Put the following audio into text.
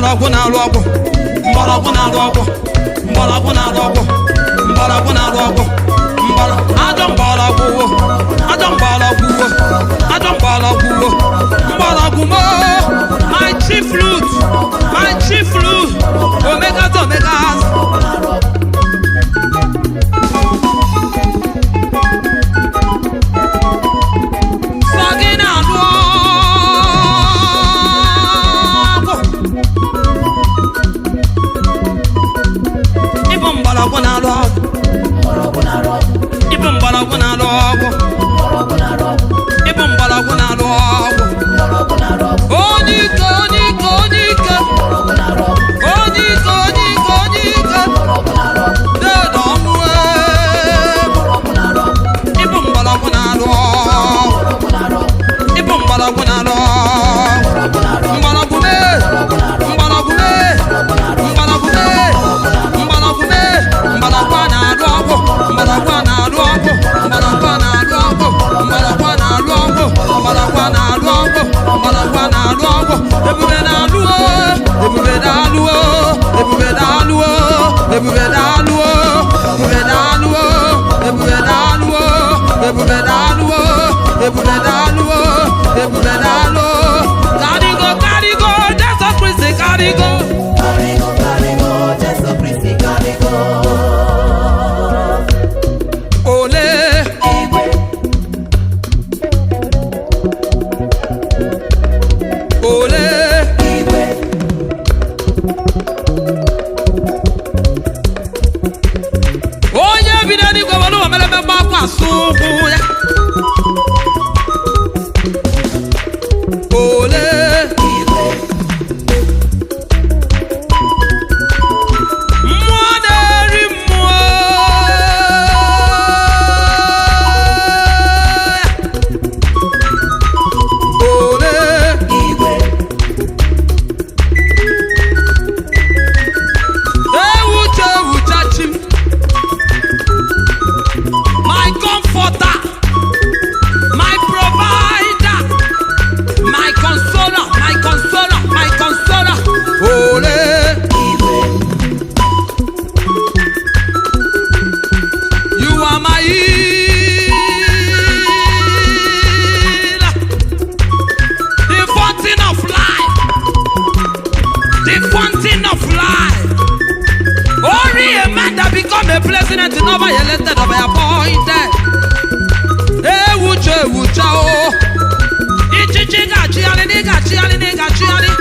Mgbọrọgwụ na-alụ ọgwụ, mgbọrọgwụ na-alụ ọgwụ, mgbọrọgwụ na-alụ ọgwụ, mgbọrọgwụ na-alụ ọgwụ, mgbọrọ ajọ mgbọrọgwụ wo, ajọ mgbọrọgwụ wo, ajọ mgbọrọgwụ wo, mgbọrọgwụ mo. My chief root, my chief root, omega to omegas. Sọ gị na-alụ ọgwụ. Ịbụ mgbọrọgwụ na-alụ ọgwụ. Ịbụ mgbọrọgwụ na-alụ ọgwụ. Ịbụ mgbọrọgwụ na-alụ ọgwụ. Onye ike, onye ike, onye ike. Onye ike, onye ike, onye ike. Deede ọnwụ ee. Ịbụ mgbọrọgwụ na-alụ ọgwụ. Ịbụ mgbọrọgwụ na-alụ ọgwụ. Mgbọrọgwụ mee, mgbọrọgwụ mee, mgbọrọgwụ mee, mgbọrọgwụ mee, mgbọrọgwụ a na-alụ ọgwụ, mgbọrọgwụ a na-alụ ọgwụ, mgbọrọgwụ a na-alụ ọgwụ, mgbọrọgwụ a na-alụ ọgwụ, mgbọrọgwụ a na-alụ ọgwụ, mgbọrọgwụ a na-alụ ọgwụ. Ebube na-alụ o, ebube na-alụ o, ebube na-alụ o, ebube na-alụ o, ebube na-alụ o, ebube na-alụ o, ebube na-alụ o, ebube na-alụ o, ebube na-alụ o. Karigo, karigo, Jesu Kristi karigo. Karigo, karigo, Jesu Kristi karigo. Ole. Igwe. Ole. Igwe. Onye bi n'eluigwe were ụwa mere mmemme akwa asụ ụkwụ ya. Ole. Igwe. Mmụọ na-eri mmụọ. Ole. Igwe. Ewuche ewuchachi m. My comforter, my provider, my consoler, my consoler, my consoler. Ole. Igwe. You are my healer, the fountain of life, the fountain of life. Only a man that become a president never elected or appointed. Ewuche ewucha o. Ichichi ga-achịgharị na ị ga-achịgharị na ị ga-achịgharị.